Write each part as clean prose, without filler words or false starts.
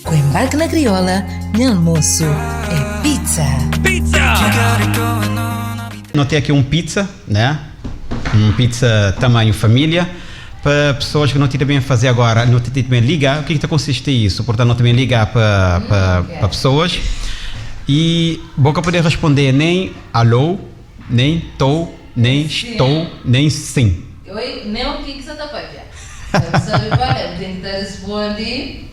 Ku Embarque na Crioula, nha almoço é pizza. Nô tem aqui um pizza, né? Um pizza tamanho família pa pessoas que não ti bem fazer agora, não ti bem ligar. O que que tá consiste isso? Portanto, não bem ligar pa pa pa pessoas e boca poder responder nem alô, nem tô, nem estou, nem sim. Oi, nem o que que você tá papia. Sabe qual é? Tem que responde.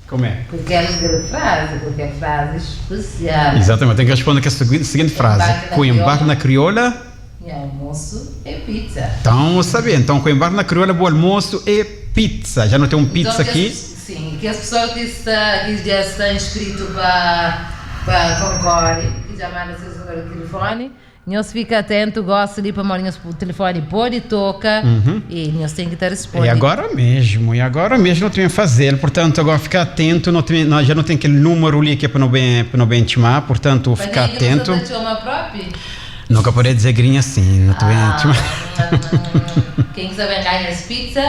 Como é? Porque é frase, porque é frase especial. Exatamente, tem que responder com a seguinte, seguinte frase. Com embarque na crioula. E almoço é pizza. Então, sabe, então com embarque na crioula, bom almoço é pizza. Já não tem um pizza então, aqui? As, sim, que as pessoas que, está, que já estão inscrito para para concorre, que já mandam seus número de telefone. Nós fica atento, gosta de para o telefone pode toca e nós tem que estar respondendo. E agora mesmo, e agora mesmo não tem que fazer, portanto agora fica atento, não tem, não, já não tem aquele número ali que é para não bem, para não bem chamar, portanto fica atento. Nunca poder dizer grinha assim, não te Ah, bem chamar. Quem quiser ganhar as pizza,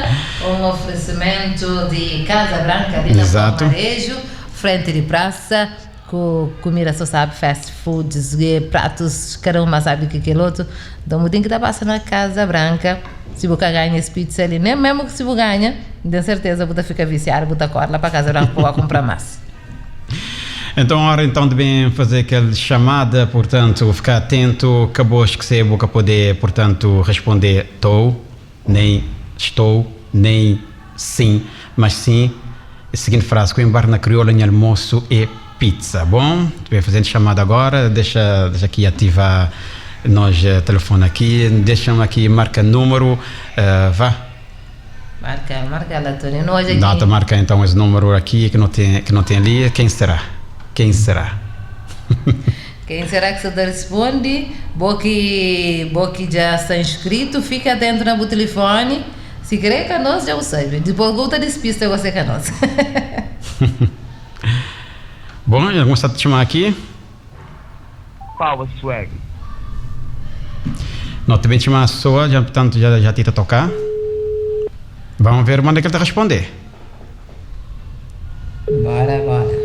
um oferecimento de Casa Branca ali na Exato. Palmarejo, frente de praça, com comida só sabe, fast foods, pratos, cada uma sabe o que que é outro. Então, tem que estar passando na Casa Branca. Se você ganha as pizza ali, nem mesmo que se você ganha, tenho certeza você fica viciado, você corre lá para Casa Branca para comprar mais. Então, hora então de bem fazer aquela chamada, portanto, ficar atento, acabou esquecer, boca poder, portanto, responder tô, nem estou, nem sim, mas sim, a seguinte frase, com embarque na crioula em almoço é pizza, bom? Estou fazendo chamada agora, deixa, deixa aqui ativar nós telefone aqui, deixa-me aqui, marca número, vá. Marca, marca lá, Tony. Não, hoje aqui. Data marca então esse número aqui que não tem, que não tem ali, quem será? Quem será? Quem será que você responde? Bo que já está inscrito, fica atento no telefone. Se querer que nós já o sabe. Depois volta despista você que nós. Bom, já começar a te chamar aqui. Power Swag. Não, também te chamar a pessoa, já, portanto, já, já tenta tocar. Vamos ver onde é que ele te responder. Bora, bora.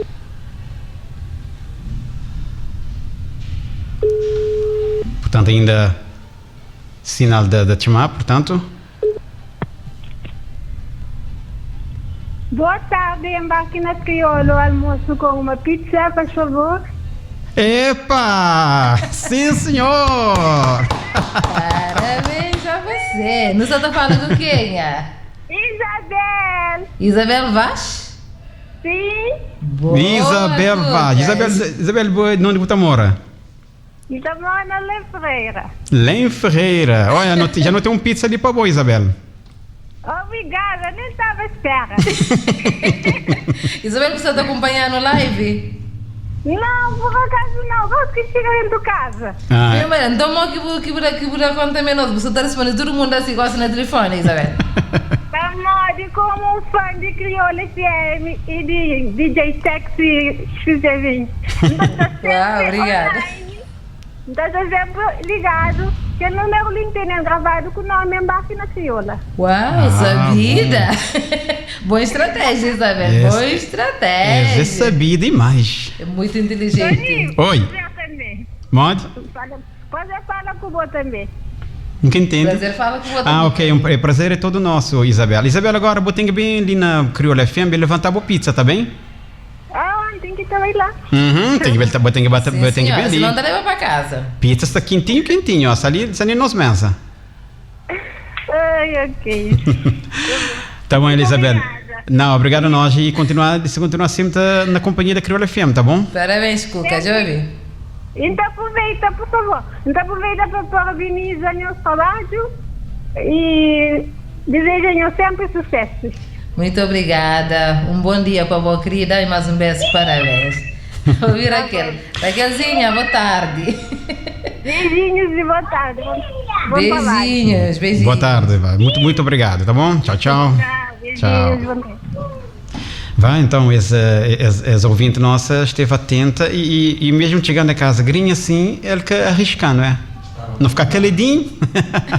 Portanto, ainda sinal de, de chamar, portanto. Boa tarde, embarque na Crioulo, almoço com uma pizza, faz favor. Epa! Sim, senhor! Parabéns a você. Não está falando com quem? ah? Isabel! Isabel Vaz? Sim? Boa, Isabel Vaz. Lucas. Isabel, Isabel, boa, onde você mora? Isabel na Lê Ferreira. Lem Ferreira. Olha, não te- já não tem um pizza ali para boa, Isabel. Obrigada, nem estava à espera. Isabel, você está acompanhando no live? não, por acaso não, gosto que chega dentro de casa. Ah, Primeiro, então, mo que bu- que bu- que bu- conta menos. Você está respondendo todo mundo assim, gosta no telefone, Isabel. Tá mode como um fã de Crioula FM e de DJ Sexy XG20. Uau, obrigada. Então, tá sempre ligado, que o número link tem gravado com o nome Embarque na Crioula. Uau, Ah, sabida! Boa estratégia, Isabel. Esse- Boa estratégia. essa é sabida demais. É muito inteligente. Oi. Prazer também. Mode? Prazer fala com você também. Nunca entende. Prazer fala com você. Ah, ok. Um prazer é todo nosso, Isabel. Isabel, agora vou ter que bem ali na Crioula FM levantar a pizza, tá bem? Ah, tem que estar lá. Uhum, tem que ver, tem que bater, Sim, tem que ver senhora, ali. senão tá leva pra casa. Pizza está quentinho, quentinho, ó. Está ali, está ali nos mesa. Ai, ok. Tá bom, Elizabeth. Obrigada. Não, obrigado a nós e continuar, se continuar sempre na companhia da Crioula FM, tá bom? Parabéns, Cuca, já ouvi? Então aproveita, por favor. Então aproveita para parabenizar o trabalho e desejo sempre sucesso. Muito obrigada. Um bom dia para a boa querida e mais um beijo. Parabéns. Ouvi Raquel. Raquelzinha, boa tarde. Beijinhos e boa tarde. Bom, bom trabalho. Beijinhos, beijinhos. Boa tarde, vai. Muito, muito obrigado, tá bom? Tchau, tchau. Tchau, beijinhos. Tchau. Bom dia. Vai, então, esse, esse, esse ouvinte nossa esteve atenta e, e, e mesmo chegando a casa, grinha assim, ele que arrisca, não é? Não ficar caladinho.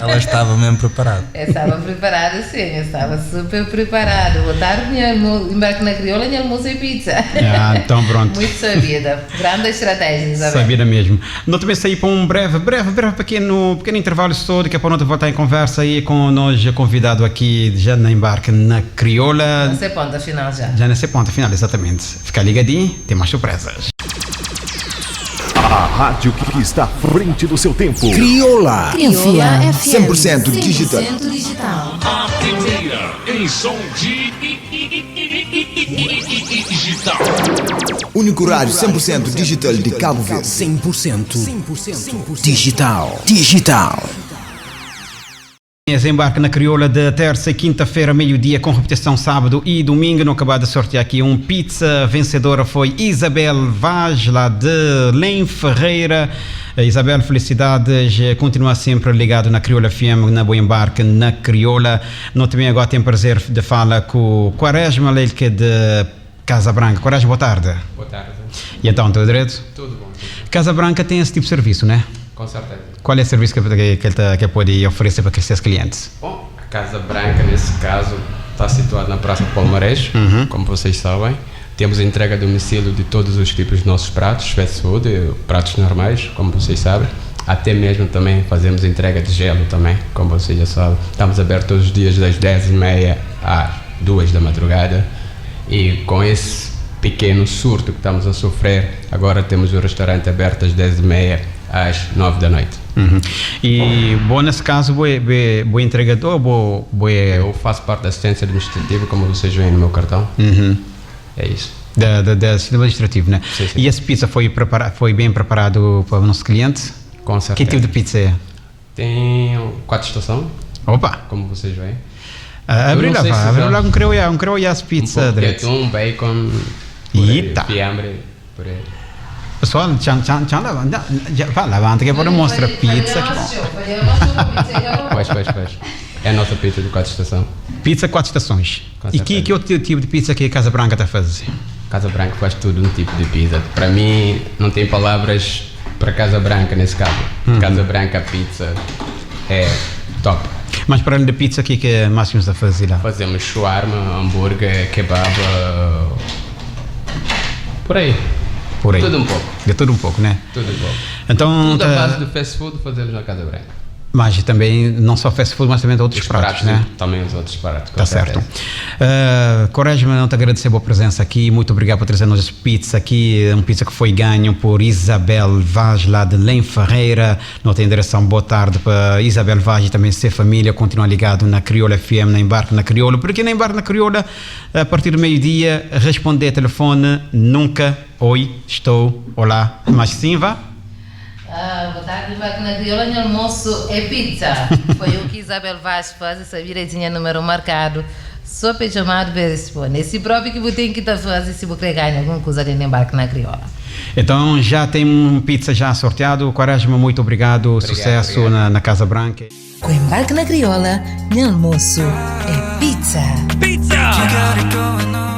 Ela estava mesmo preparada. Eu estava preparada, sim, eu estava super preparada. Boa tarde, minha almoço, embarque na crioula, minha almoço e pizza. Ah, então pronto. Muito sabida. Grande estratégia, Isabel. Sabida mesmo. Nós também saí para um breve, breve, breve pequeno, pequeno intervalo só, daqui a pouco nós voltar em conversa aí com o nosso convidado aqui, já na embarque na crioula. Não sei ponto final já. Já nesse ponto final, exatamente. Fica ligadinho, tem mais surpresas. A rádio que está à frente do seu tempo. Crioula. Crioula FM 100% digital. 100% digital. A primeira em som de digital. Único rádio 100% digital de Cabo Verde. 100%, digital. Digital. Desembarque na Crioula de terça e quinta-feira, meio-dia, com repetição sábado e domingo. No acabado de sortear aqui um pizza. Vencedora foi Isabel Vaz, lá de Lem Ferreira. Isabel, felicidades. Continua sempre ligado na Crioula FM, na Boa Embarque, na Crioula. Nós também agora tem prazer de falar com o Quaresma, ele que é de Casa Branca. Quaresma, boa tarde. Boa tarde. E então, tudo direito? Tudo bom. Casa Branca tem esse tipo de serviço, né? Com certeza. Qual é o serviço que, que, que ele tá, que pode oferecer para seus clientes? Bom, a Casa Branca, nesse caso, está situada na Praça de Palmarés, como vocês sabem. Temos entrega a domicílio de todos os tipos de nossos pratos, fast food, pratos normais, como vocês sabem. Até mesmo também fazemos entrega de gelo também, como vocês já sabem. Estamos abertos todos os dias das 10h30 às 2 da madrugada. E com esse pequeno surto que estamos a sofrer, agora temos o restaurante aberto às 10h30 às 9 da noite. Uhum. E bom, nesse caso, bom, bom entregador, bom, bom... Eu faço parte da assistência administrativa, como vocês veem no meu cartão. Uhum. É isso. Da, da, da assistência administrativa, né? Sim, sim. E essa pizza foi, prepara foi bem preparado para o nosso cliente? Com certeza. Que tipo de pizza é? Tem quatro estações. Opa! Como vocês veem. Abre lá, abre lá um creu, um creu e as pizza. Um pouco de atum, bacon, Eita. fiambre, por aí. Pessoal, tchan, tchan, tchan, vá, levanta que pode mostrar pizza. Que bom. Pois, pois, pois. É a nossa pizza de quatro estações. Pizza quatro estações. E que, que outro tipo de pizza que a Casa Branca está a fazer? Casa Branca faz tudo um tipo de pizza. Para mim, não tem palavras para Casa Branca nesse caso. Uhum. Casa Branca pizza é top. Mas para além da pizza, o que é que Máximo está a fazer lá? Fazemos shawarma, hambúrguer, kebab, por aí. Por aí. Tudo um pouco. De tudo um pouco, né? Tudo um pouco. Então, tudo à base do fast food fazemos na Casa Branca. Mas também, não só fast food, mas também de outros pratos, pratos, né? Também os outros pratos, Tá certo. Quaresma, não te agradecer a boa presença aqui. Muito obrigado por trazer-nos pizza aqui. Um pizza que foi ganho por Isabel Vaz, lá de Lem Ferreira. Não tem direção, boa tarde para Isabel Vaz e também sua família. Continua ligado na Crioula FM, na Embarque na Crioula. Porque na Embarque na Crioula, a partir do meio-dia, responder telefone, nunca, oi, estou, olá. Mas sim, vá. Ah, boa tarde, na Crioula, no almoço é pizza. Foi o que Isabel Vaz faz, essa direitinha número marcado. Só para chamar para responder. Esse próprio que você tem que fazer se você ganhar alguma coisa de embarque na Crioula. Então já tem um pizza já sorteado. Quaresma, muito obrigado. obrigado Sucesso obrigado. Na, na Casa Branca. Com embarque na Crioula, no almoço é pizza. Pizza!